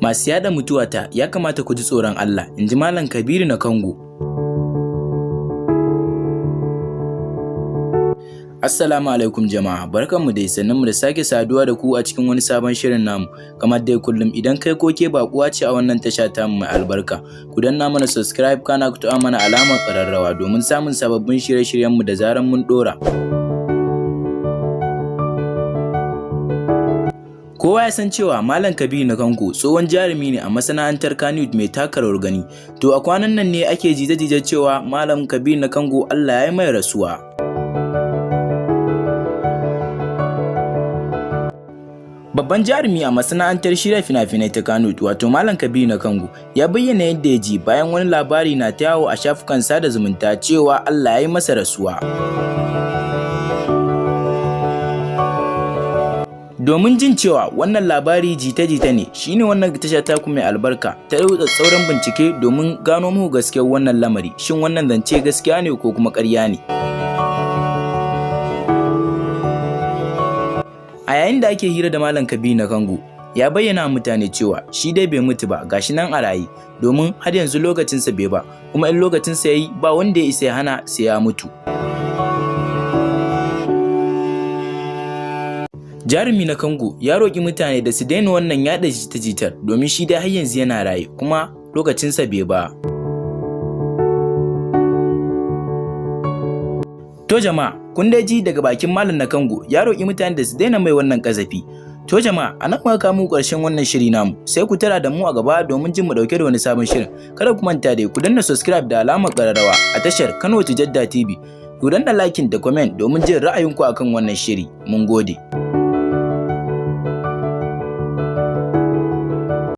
Masu yaɗa mutuwata ya kamata ku ji tsoron Allah, in ji Malam Kabiru na Kango. Assalamu alaikum jama'a, barkanmu dai, sannunmu da sake saduwa da ku a cikin wani sabon shirin namu. Kamar dai kullum, idan kai ko ke baƙuwa ce a wannan tasha tamu mai albarka, ku danna mana subscribe, kana ku taɓa mana alamar ƙararrawa domin samun sababbin shirye-shiryenmu da zaran mun ɗora. Kowa ya san cewa Malam Kabiru na Kango tsohon jarumi ne a masana'antar Kannywood mai taka rawar gani. To a kwanan nan ne ake jita-jita cewa Malam Kabiru na Kango Allah ya yi mai rasuwa. Babban jarumi a masana'antar shirya fina-finai ta Kannywood, wato Malam Kabiru na Kango, ya bayyana yadda ya ji bayan wani labari na ta yawo a shafukan sada zumunta cewa Allah ya yi masa rasuwa. Domin jin cewa wannan labari jita-jita ne, shine wannan tasha taku mai albarka ta yi tsatsauran bincike domin gano muku gaskiyar wannan lamari. Shin wannan zance gaskiya ne ko kuma ƙarya ne? A yayin da ake hira da Malam Kabiru na Kango, ya bayyana mutane cewa shi dai bai mutu ba, gashi nan a raye, domin har yanzu lokacinsa bai ba, kuma in lokacinsa ya yi ba wanda ya isa ya hana sai ya mutu. Jarumi na Kango ya roƙi mutane da su daina wannan yaɗa jita-jitar, domin shi dai har yanzu yana raye kuma lokacinsa bai ba. To jama'a, kun dai ji daga bakin Malam na Kango, ya roƙi mutane da su daina mai wannan ƙazafi. To jama'a, a nan muka kawo ƙarshen wannan shiri namu, sai ku tara da mu a gaba domin jin mu ɗauke da wani sabon shirin. Kada ku manta dai ku danna subscribe da alamar ƙararrawa a tashar Kano Tijadda TV. Ku danna liking da comment domin jin ra'ayinku akan wannan shiri. Mun gode.